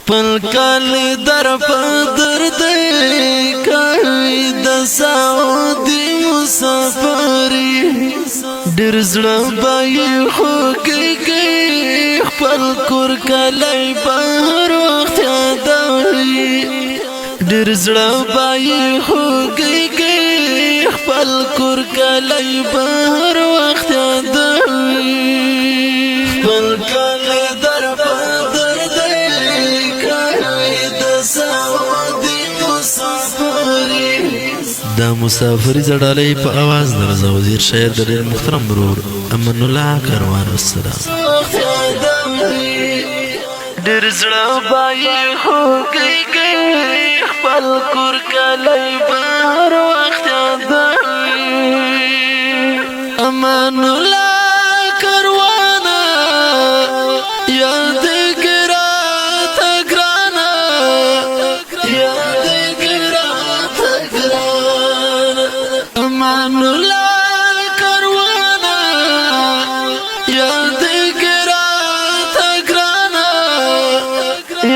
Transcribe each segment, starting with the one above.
خپل کالی در په در دی کوي د سعودي مسافري. ډېر زړه به یې خوږېږي، خپل کور کلی به هر وخت یادوي. ډېر زړه به یې خوږېږي، خپل کور کلی به هر وخت یادوي. خپل کلی در په در دی کوي د سعودي مسافري. دا مسافری زړالۍ په اواز د رضا وزیر، شاعر د ډېر محترم ورور امان الله کاروان. والسلام. وخت یادوي. ډېر زړه به یې خوږېږي، خپل کور کلی به هر وخت یادوي. امان الله کاروانا، یاد ګراته ګرانا، یاد ګراته ګرانا. امان الله کاروانا، یاد ګراته ګرانا،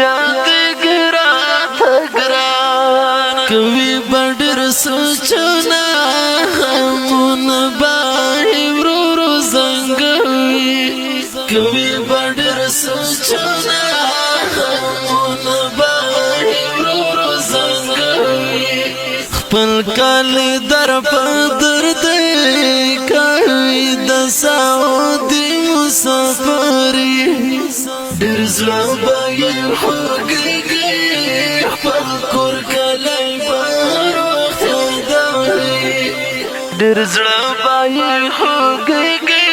یاد ګراته ګرانا. کوي بډر سوچونه، غمونه بای ورو زنګوي. کوي بډر سوچونه، غمونه بای ورو زنګوي. خپل کالی در په در دی کوي د سعودي مسافري. ډېر زړه به یې خوږېږي، خپل کور کلی به هر وخت یادوي. ډېر زړه به یې خوږېږي،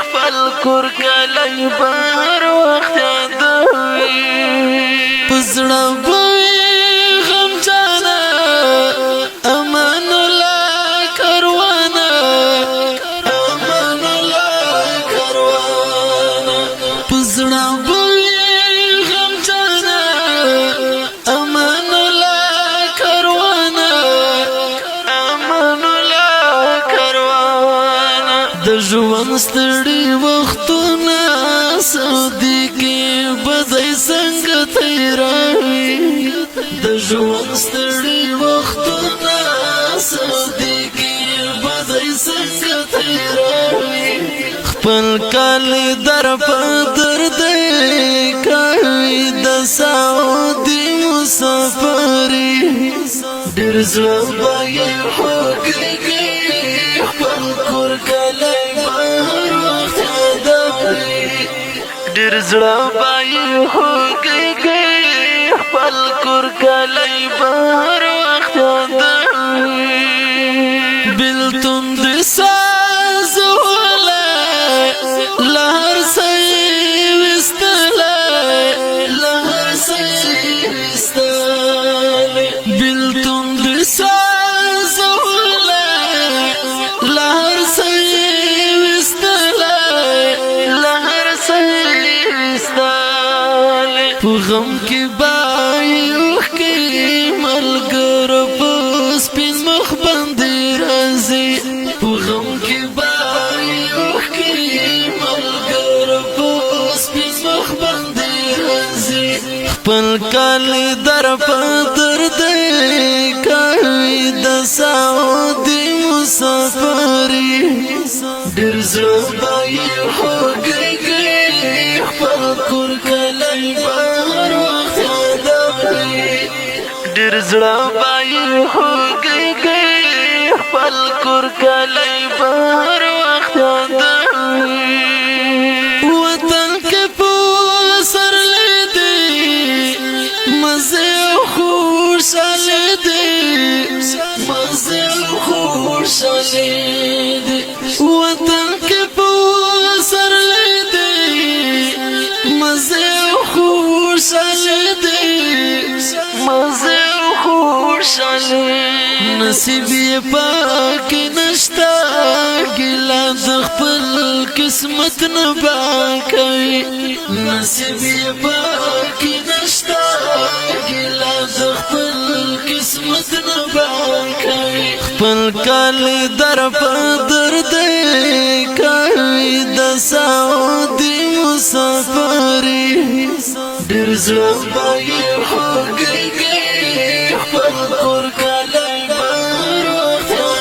خپل کور کلی به هر وخت یادوي. په زړه به وي غمجنه امان الله کاروانا، امان الله کاروانا. په زړه به وي غمجنه امان الله کاروانا، امان الله کاروانا. د ژوند ستړي وختونه سعودي کې به دی څنګه تېروي؟ د ژوند ستړي وختونه سعودي کې به دی څنګه تېروي؟ خپل کالی در په در دی کوي د سعودي مسافري. ډېر زړه به یې خوږېږي، خپل کور کلی به هر وخت یادوي. ډېر زړه به یې خوږېږي، خپل کور کلی به هر وخت یادوي. بلتون د ساز وله لهر څه وستله، لهر څه وستله. بلتون د ساز وله لهر څه وستله، لهر څه وستله. په غم کې بای اوښکې ملګرو په سپین مخ باندې راځي. په غم کې بای اوښکې ملګرو په سپین مخ باندې راځي. خپل کالی در په در دی کوي د سعودي مسافري. ډېر زړه به یې خوږېږي، خپل کور کلی به هر وخت یادوي. ډېر زړه به یې خوږېږي، خپل کور کلی به هر وخت یادوي. وطن کې پسرلی دی، مزه خوشاله دی، مزه خوشاله دی. وطن کې پسرلی دی، مزه خوشاله دی، مزه خوشاله. نصیب یې پاک نشتا، ګیله د خپل قسمت نه باکوي. نصیب یې پاک نشتا، ګیله د خپل قسمت نه باکوي. خپل کالی در په در دی کوي د سعودي مسافري. ډېر زړه به یې خوږېږي خپل کور.